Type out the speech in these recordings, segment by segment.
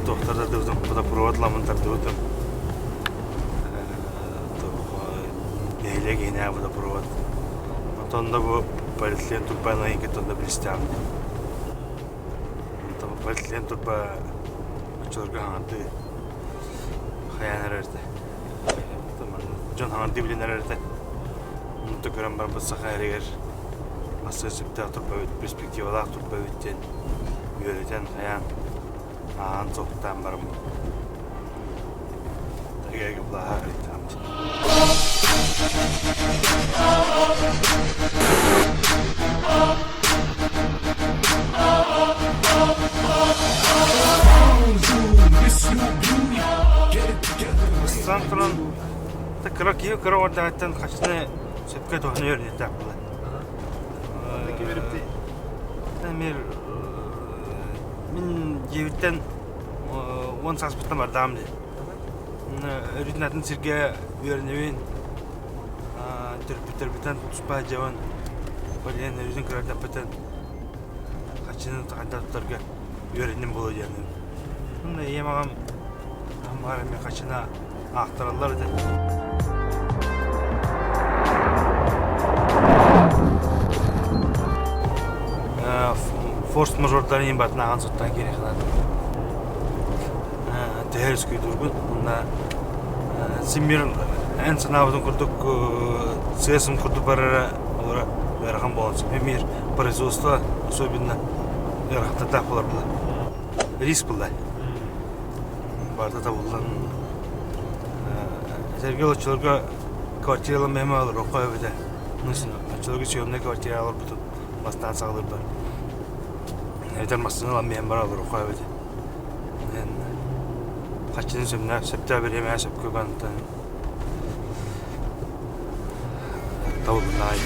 Туохтар тардыбытым, водопровод ламын тардыбытым. Нэһилиэк иһинээҕи водопровод. Онтон да бу полиэтилен турбаны ыйгыттан да билистэҕим дии. Онтон полиэтилен турба оччолорго хаҥардыы хайаан эрэр этэ. Дьон хаҥардыы билэн эрэр этэ. Онто көрөн барбыт саха эригэр ассыа сөптөөх турба эбит, перспективалаах турба эбит диэн үөрэтэн хайаан ааһан суохтаан бараммын эгэ былааһа ыйытаам Бастаан туран кыра киһи кыра ордаҕыттан хаччыны сөпкө туһана үөрэнэртээх буолар. Эмиэ Мин дьиэбиттэн 10 сааспыттан бардаҕым дии. Өрүүтүн атын сиргэ үөрэнэбин, төрөппүттэрбиттэн туспа сылдьабын. Ол иһин өрүүтүн кыра эрдэхпиттэн харчыны хайдах туттарга үөрэнним буолуо диэн. Онно ийэм аҕам баҕар эмиэ харчыны аахтараллар этэ. Форс-мажордарын иһин барытын ааҕан суттаан киириэххэ наада. Төһө өскүйдүүргүн уонна син биир эн санаабытын курдук сыа-сым курдук барара олоро ыарахан буолан сөп. Эмиэ производство особенно ыарахаттардаах буолар буолар. Риск буолла. Барыта табыллан Сэргэ оччолорго квартиралар мэһэмэ олоруохха эбитэ. Оччолорго съемнай квартира олорбутум бастаан саҕалыырбар. Эбэтэр массыына ылан биһэн баран олоруохха эбитэ. Хаччыны сөмнөөх сөптөөх бириэмэҕэ сөпкө уган табылыннаҕай.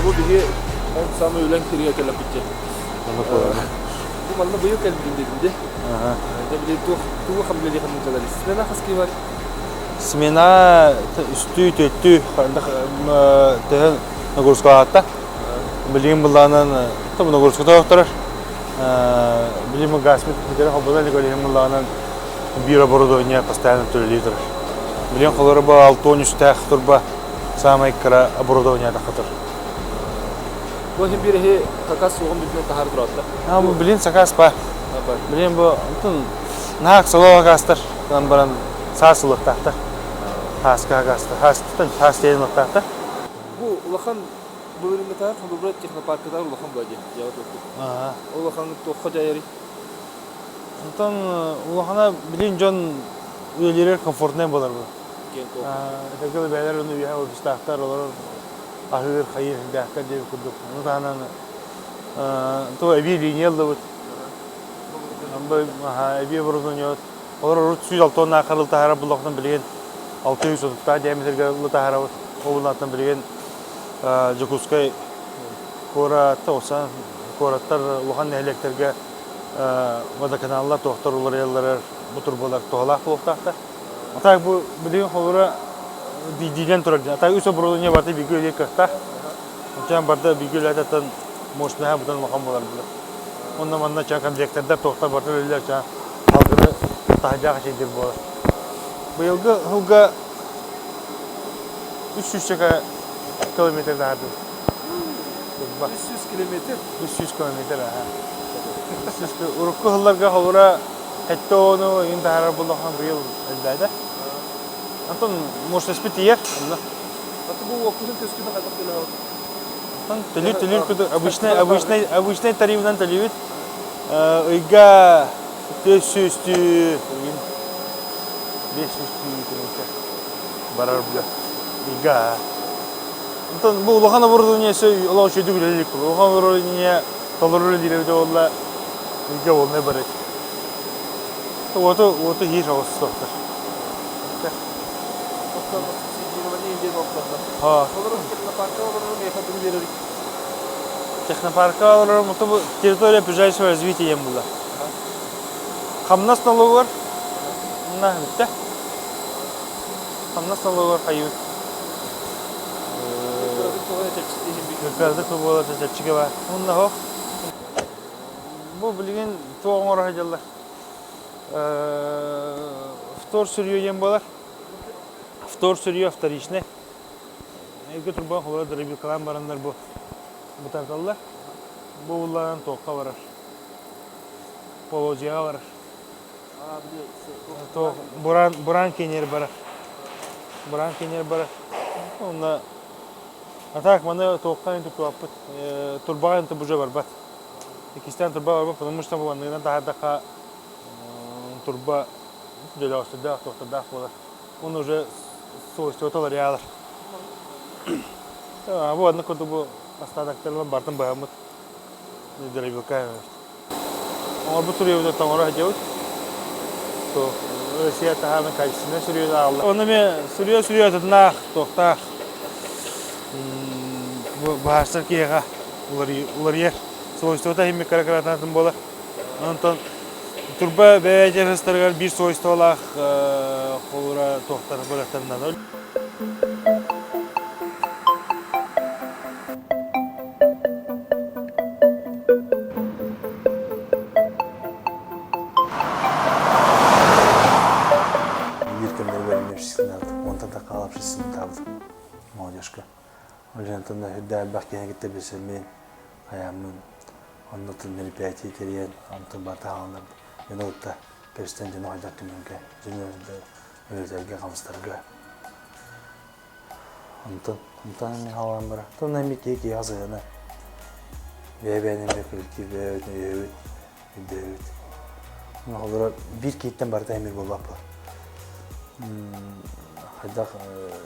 Бу биһи он самый үлэҥ киригэ кэлэппит дьэ. Бу манна быйыл кэлбитим дедим де. Дэ били туох тугу хамлелиэхин кэлэр. Смена хас киһи бар? Смена үстүү, төртүү төһө нагрузкалаатта. Билигин былаанан нагрузка тоохторор. Билигин газмит бүтэрэ холбоно илик билигин былаанан биир оборудование постоянно төлөлүү турар. Билигин холоро бу 63-тээх турба самай кыра оборудование тахатыр. Бу иһин биир иһи сакаас суоҕун билинэн таһаар тураатта. А, бу билин сакаас ба. Билин бу онтон наһаа соло сакаастар баран саас ылыктаахтар. Хааска сакаастар. Хаастан хаас диэн ылыктаахтар. Бу улахан былырыыҥҥытааҕар холобура технопаркатааҕар улахан буолла дии дьиэҕэ туохпут. Улахан туохха дьайарый? Онтон улахана билин дьон үлэлиирэр комфортнай буолар бу. Этэргэ бэйэлэр ону үөһэ офистаахтар олорор аһыыр, хайыыр сирдээхтэр диэбит курдук. Ону таһынан то эбии линия ыллыбыт. Эбии оборудование Олор урут 106 харыл таһаарар буллахтан билигин 630 диаметрга ылы таһаарабыт. Ол буллахтан билигин Дьокуускай куоратта оса куораттар улахан нэһилиэктэргэ водоканаллар туохтар уларыйалларар бу турбалар туһалаах буолуохтаахтар. А так бу билигин холобура биирдиилэн турар дьон. А так үс оборудование барыта бииргэ үлэлиир кыахтаах. Ончон барыта бииргэ үлэлээтэ мощноһа быдан улахан буолар булар. Онно манна ча конвектордар туохтар барыта үлэлиир ча алгыны таһырдьаах эчэйдир буолар. Быйылгы сылга 300 километр таһардым. 300 километр? 300 километр, аха. Урукку сылларга холобура Хэттэ ону иин таһаарар буоллахха быйыл элбээтэ. Онтон мощностьпыт тиийэр онно. Аты бу уоппутун көскүтэ хайдах төлөһөт? Онтон төлүүр төлүүр курдук обычный обычный обычный тарифынан төлүүбүт. Ыйга 400 түү 500 түү барар бу. Ыйга. Онтон бу улахан оборудование өссө олох үчүгэйдик үлэлиир курдук. Улахан оборудование толору үлэлиир эбитэ буолла ыйга буолнай барар. Уоту, уоту иир оҕус суохтар. Оттон субсидирование диэн олордонно. Олорор технопарка олорорум миэхэ тугу биэрэрий? Технопарка олорорум бу территория ближайшего развития диэн буолла. Хамнас налогар мына бүттэ. Хамнас налогар хайыы. Кыратык буолар чэпчэки бар. Онно хоох. Бу билигин туох оҥоро сылдьаллар? Вторсырье диэн буолар. Вторсырье вторичный. Эргэ турбаҕа холоро дробилкалаан бараннар бу бытарталлар. Бу улаан туохха барар? Полозьяҕа барар. Туох бураан бураан киэнигэр барар. Бураан киэнигэр барар. Онно а так маны туохха туттубаппыт. Турбаҕа интэ уже барбат. Иккистээн турба барбат, потому что бу анныгынан таһаардахха турба дьөлөҕөстөрдөөх, туохтардаах буолар. Он уже свойствота уларыйаалар. Бу аннык курдук бу остатоктарынан бартын быһаммыт дробилка Оҥорбут суруйабыт тоҥоро сылдьабыт. Россия таһаанын качественнай суруйа ааҕыллар. Ону эмиэ суруйа суруйа атыннаах, туохтаах быһаарсар киһиэхэ уларыйар. Свойствота иһин кыра-кыратынан буолар. Онтон турба бэйэ биир свойстволаах холура туохтар бырахтарынан. Биир кэмнэригэр университетын онтон да хаалапшыссынтаабытым молодежка. Ол онтон да үрдэ элбэх киһини кытта билсэммин, хайааммын, онно мероприятие тэрийэн, онтон барыта хааланар дьону кытта көрүстэн дьону хайдах түмэргэ, дьону үлэтэргэ, хамсатарга Онтон онтон эмиэ хаалан барар. Онтон эмиэ киһи киһиэхэ сыһыана. Бэйэ-бэйэни эмиэ коллектив бэйэбитин өйөөбүт, өйдөөбүт. Оҕолоро биир киһиттэн барыта эмиэ буолбаппыт. Хайдах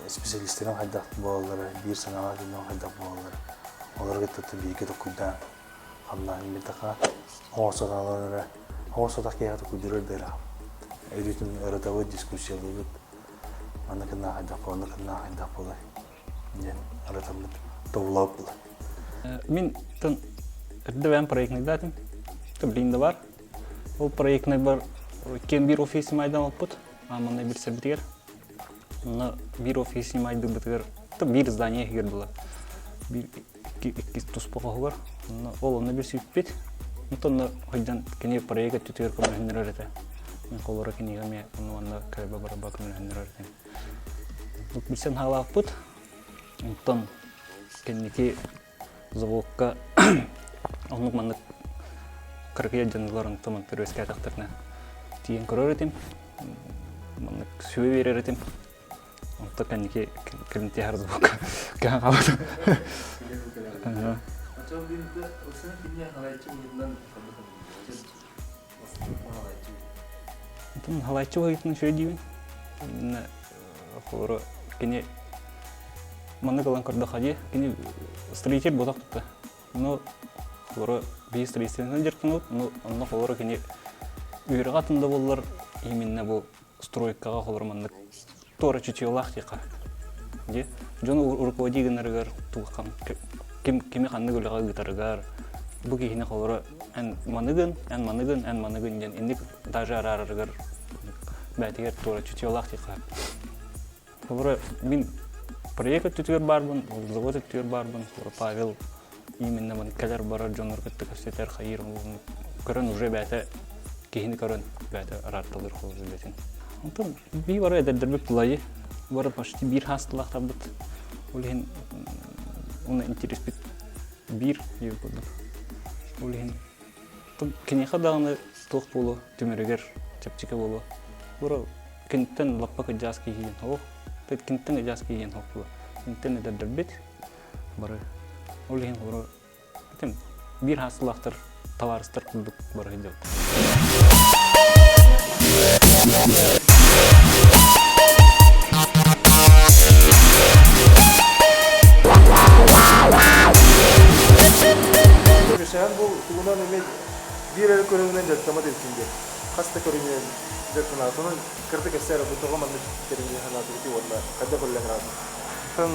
специалистэрин хайдах буолаллара, биир санаалаах дьоннор хайдах буолаллара. Олору кытта бииргэ толкуйдаан хамнаан биэрдэххэ оҕо сатаалара оҕо сатах киһиэхэ толкуйдуура элбэх. Өрүүтүн ырытабыт, дискуссиялыыбыт. Манна кыннаах хайдах буолар, манна кыннаах хайдах буолар диэн ырытаммыт тобулаабыт буолар. Мин тын эрдэ бэйэм проектныйдаатым. Блин да бар. Ол проектныйбар кем биир офисим айдан алпыт. Манна билсэрбитигэр. Онно биир офисим айдыбытыгар биир здание иһигэр была. Биир икки туспа хоһугар. Онно ол онно билсибиппит. Онтон хойдан кини проект өттүтүгэр көмөлөһүннэрэр этэ. Мин холоро кинигэ эмиэ онно манна кэлбэ бараба көмөлөһүннэрэр этим. Билсэн хаалааппыт. Онтон кэнники заводка оннук маннык кыракый дьоннулар онтон мантыр үөскээтэхтэринэ тиийэн көрөр этим. Маннык сүбэ биэрэр этим. Онто кэнники кэлин тиһэр звук кэһэн хаалбытым. Онтон халайчы быһыытынан үчүгэй диибин. Инна холоро кини маннык ылан көрдөххө дии, кини строитель буолах тутта. Ну, холоро биир строительствонан дьарыктанабыт, ну, онно холоро кини үөрэҕэ атын да буоллар, именно бу стройкаҕа холоро маннык туора чутьелаах диэххэ. Дии. Дьон руководи гынарыгар туоххан ким кими ханнык үлэҕэ ыытарыгар бу киһини холоро эн маныгын, эн маныгын, эн маныгын диэн инник даже араарарыгар бээтигэр туора чутьелаах диэххэ. Холоро мин проект өттүтүгэр баарбын, завод өттүгэр баарбын, холоро Павел именно маны кэлэр барар дьоннор кытта кэпсэтэр хайыыр көрөн уже бээтэ киһини көрөн бээтэ араарталыыр холобур үлэтин. Онтон бии бары эдэрдэрбит тулайы бары почти биир хаастылаахтарбыт. Ол иһин уна интереспит биир диир курдук. Ол иһин киниэхэ даҕаны туох буолуо түмэригэр чэпчэки буолуо. Бары киниттэн лаппа кыдьаас киһиин хоох, киниттэн кыдьаас киһиин хоох буолуо. Киниттэн эдэрдэрбит бары ол иһин олору этим биир хаастылаахтар табаарыстар курдук бары сылдьабыт. Мишаан бу тугунан эмиэ биир эрэ көрүҥүнэн дьарыктаммат эбиккин диэн. Хас да көрүҥүнэн дьарыктанаҕыт. Онон кырдык кэпсээ эрэ бу тоҕо маннык тэринии санаатыгытый уонна хайдах үлэлээн араҕытый? Оттон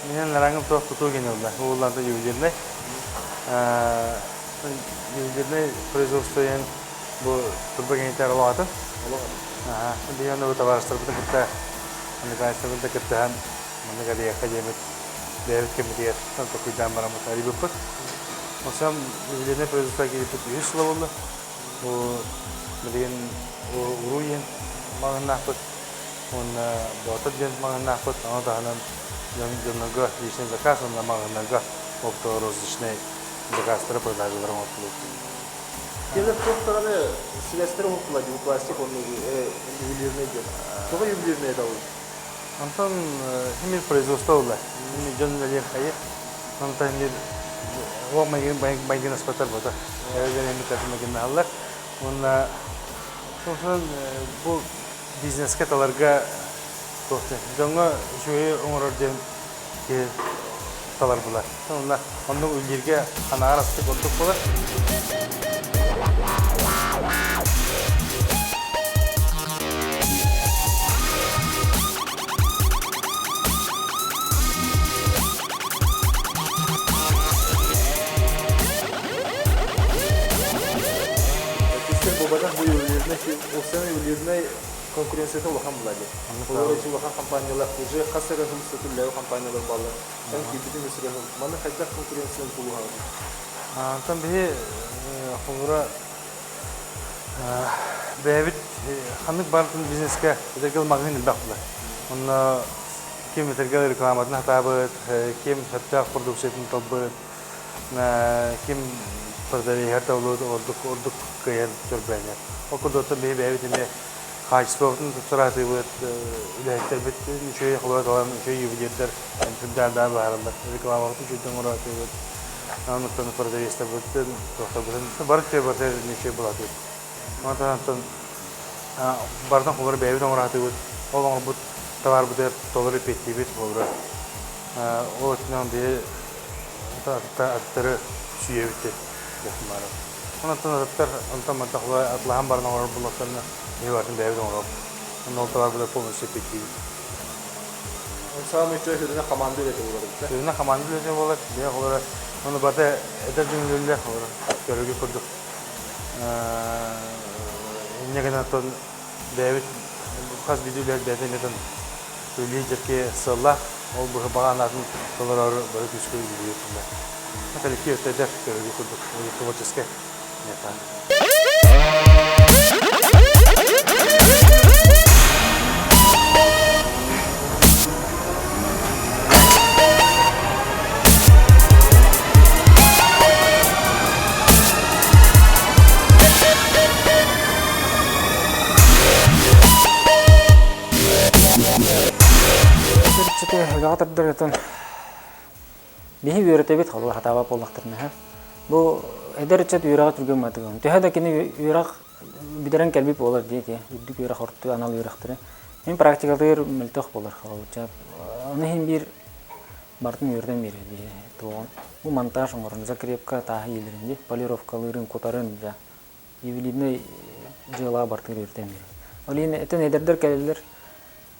минен нараңым туох тутуу гене улла. Улланта ювелирный. Ювелирный производство диэн бу турба генитер олоҕатын. Олоҕатын. Биһиги бу табаарыстарбытын кытта американецтарбытын кыттыһан маннык арыйыахха диэмит бэйэбит кэммитигэр толкуйдаан бараммыт арыйбыппыт. Онсон ювелирный производство киирбит үһүс сыла буолла. Бу билигин уруу диэн маҕаннаахпыт уонна Боотур диэн маҕаннаахпыт. Ону таһынан дьоннорго личный заказ уонна маҕаннарга оптово-розничный заказтары продажалары оҥортулут. Кэлэр туох даҕаны сибээстэрэ уһуктулар дии пластик уонна ювелирный диэн. Тоҕо ювелирный этабый? Онтон химир производство буолла. Дьон үлэлиир хайы. Онтон химир ол майгын майгын аспатар буота. Эбэлэр эмит майгыннаһаллар. Уонна собственно бу бизнеске таларга туох дьоҥҥо үчүгэйи оҥорор диэн киһи талар булар. Онно оннук үллииргэ анаар астык ордук буолар. Кистер буолбатах бу ювелирный, ол ювелирный конкуренцията улахан була дии. Олор улахан компаниялар уже хас эрэ сыл сөтүллээби компаниялар бааллар. Эн киирбитин үсүрэ сыл. Маны хайдах конкуренцияны тулуһаҕын? Антон биһи холура бэйэбит ханнык барытын бизнеске этэргэл маҕаһыын элбэх буолар. Онно ким этэргэл рекламатын хатаабыт, ким сөптөөх продукциятын талбыт, ким продавеһар табыллыбыт ордук ордук кыайан чөрбөөнөр. Ол курдук биһи бэйэбит эмиэ хаачыстыбабытын тупсара сатыыбыт, үлэһиттэрбит үчүгэй холура талан үчүгэй ювелирдэр сүрдээх баһараллар. Рекламабытын үчүгэйдик оҥоро сатыыбыт. Оннуктан продавецтарбытын, туохтарбытын бары үчүгэй барыта үчүгэй буолаатыбыт. Онтон барытын холура бэйэбит оҥоро сатыыбыт. Ол оҥорбут товарбытыгар толору эппиэттиибит холура. Ол өттүнэн биһи аттары сүүйэбит диэн баар. Онтон аттар онтон мантах атлаһан баран оҥорор буллахтарына биһи барытын бэйэбит оҥоробут. Онно ол товарбытыгар полностью эппиэттиибит. Саамай үчүгэй сүрүнэ команда үлэтэ буолар эбит. Сүрүнэ команда үлэтэ буолар. Биһи холоро ону барыта эдэр дьон үлэлиэх холоро көрөргө курдук. Инньэ гынан бэйэбит хас биирдии үлэһит бэйэтин эмиэтин үлэлии дьэрки сыаллаах, ол баҕа анаатын толороору бары күүскэ үлэлиир тула. Коллектив эдэр көрөргө курдук творческай мета. Үлэҕэ тардар биһи үөрэтэбит холобур хатаабат буоллахтарына бу эдэр ыччат үөрэҕэ түргэн матыгын төһө да кини үөрэх бүтэрэн кэлбит буолар диэки үрдүк үөрэх орто анал үөрэхтэри мин практикалыыр мөлтөх буолар холобурча ону иһин биир барытын үөрэтэн биэрэр дии туоҕун бу монтаж оҥорон закрепка тааһы иилэрин дии полировкалыырын кутарын дьэ ювелирнай дьыалаҕа бартыгар үөрэтэн биэрэр. Ол иһин этэн эдэрдэр кэлэллэр,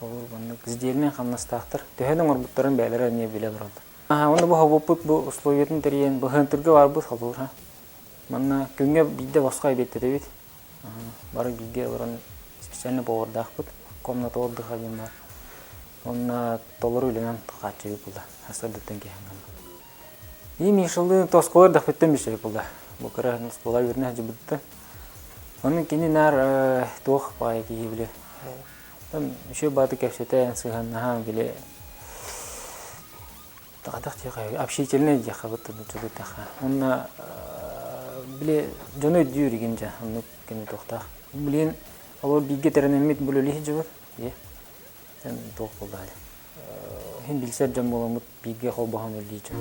ол маннык сдельнай хамнастаахтар. Төһө да оҥорбуттарын бэйэлэрэ эмиэ билэ олороллор. Аха, уонна бу хобуоппут бу условиятын тэрийэн быһыантырга барбыт холуур. Манна күҥҥэ биирдэ босхо эбиэттэтэбит. Бары бииргэ олорон специально повардаахпыт. Комната отдыха диэн баар. Онно толору үлэнэн хааччыйыы буолла. Сарсыардаттан киэһэҥҥэ. И Мишалыын оскуола эрдэхпиттэн билсэбит буолла. Бу кыра оскуола үөрэнэ сылдьыбытта. Онон кини наар туох баҕайы киһи били үчүгэй баҕайытык кэпсэтэн, сыһыаннаһан били таҕатах диэххэ общительный диэххэ бытта нууччалыытахха. Уонна били дьону өйдүүр игин дьэ оннук кини туохтаах. Билигин олор бииргэ тэринэммит бу үлэлии сылдьыбыт. Туох буолла Иһин билсэр дьон буоламмыт бииргэ холбоһон үлэлии дьон.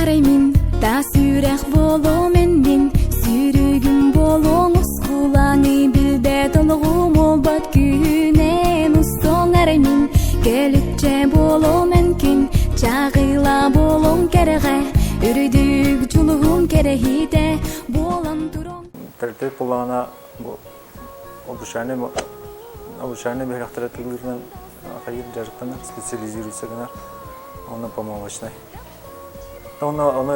арай мин таас үрэх буолуом эн мин сүүрүгүм буолуоҥ ускуланы билбэт олоҕум уолбат күнэн устуоҥ арай мин кэлүччэ буолуом эн күн чаҕыла буолуоҥ кэрэҕэ үрдүк дьулуһуҥ кэрэһитэ буолан туруоҥ Тэрилтэбит буоллаҕына бу обучальнай обучальнай бөһүөлэктэрэ тыллыырынан хайыыр дьарыктанар, специализируется гынар уонна помолочнай. Онно ону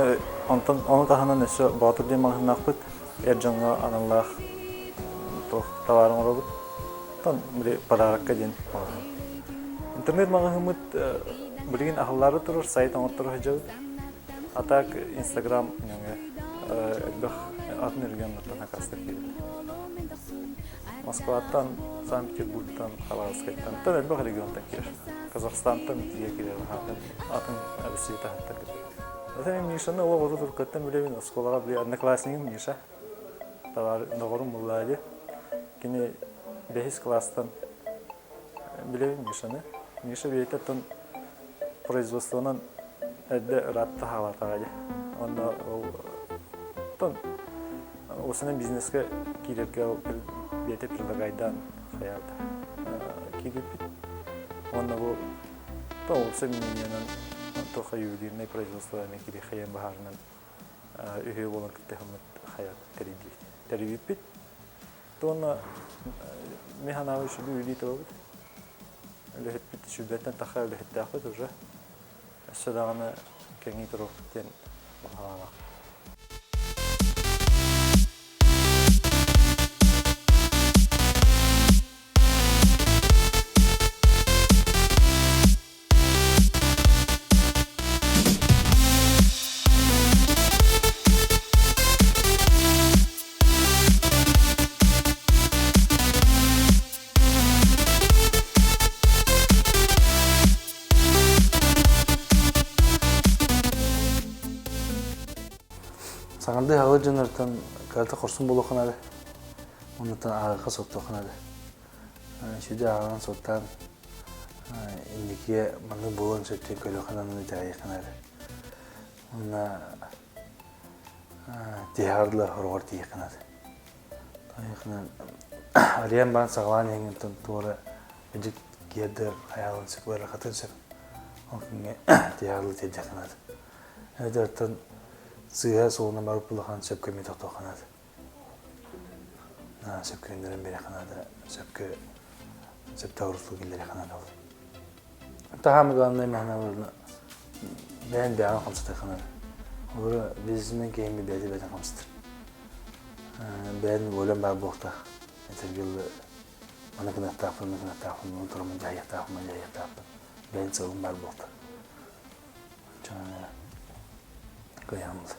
онтон ону таһынан өссө Боотур диэн маҕаһыыннаахпыт эр дьоҥҥо аналлаах туох табаар оҥоробут. Оттон били подарокка диэн маҕаһыын. Интернет маҕаһыыммыт билигин аһыллаары турар сайт оҥотторо сылдьабыт. А так Инстаграм нөҥүө элбэх атын регионнартан сакаастар киирэллэр. Москваттан, Санкт-Петербургтан, Хабаровскайтан, тан элбэх регионтан киирэр. Казахстантан тиийэ киирэр, атын Россия таһыттан киирэр. Это Мишаны олох урут уруккаттан билэбин, оскуолаҕа били однокласснигым Миша, товар доҕорум буллаали. Кини бэһис класстан билэбин Мишаны. Миша бэйэтэ оттон производствонан эрдэ ыраатта хаалаатаҕа дии. Онно ол оттон осынан бизнеске киирэргэ ол бэйэтэ предлагайдаан хайаабыта. Киирбиппит. Уонна бу то уопсай мнениенан туох ювелирнай производство эмиэ кири хайан баһаарынан үһүө буолан кыттыһаммыт хайа тэрийдибит. Тэрийбиппит. Уонна мин санаабар үчүгэй үлии табабыт. Үлэһиппит сүүрбэттэн тахса үлэһиттээхпит уже. Өссө даҕаны кэҥии туруохпут диэн баҕалаах. Саҥардыы аҕалар дьоннортон кырата хорсун буолуохха наада. Оннуттан ааҕыахха суоттуохха наада. Сүдү ааҕан суоттаан инникигэ маннык буолуон сөп диэн көрүөххэ наада, итэҕэйиэххэ наада. Уонна тиһэҕэр дылы хороҕор тиийиэххэ наада. Арыйан баран саҕалаан иһэҥҥин туора дьик киэрдэр хайаалын сөп ыарахатын сөп. Ол күҥҥэ тиһэҕэр дылы тиэрдиэххэ наада. Эбэтэр оттон сыыһа суолунан барбыт улахан сөпкө эмиэ тохтуохха наада. Сөпкө көннөрөн биэриэххэ наада, сөпкө сөптөөх русло киллэриэххэ наада ол. Таһаамы главное мэхэнэ бэйэн бэйэҕин хамсатыахха наада. Олору бизнесмен киһи бэйэтэ бэйэтин хамсатар. Бэйэн волям баар буолуохтаах. Интервью маны гыныахтаахпын, маны гыныахтаахпын, маны тураммын дьаһайыахтаахпын, маны дьаһайыахтаахпын. Бэйэн сыалым баар буолуохтаах. Кыайаммыт.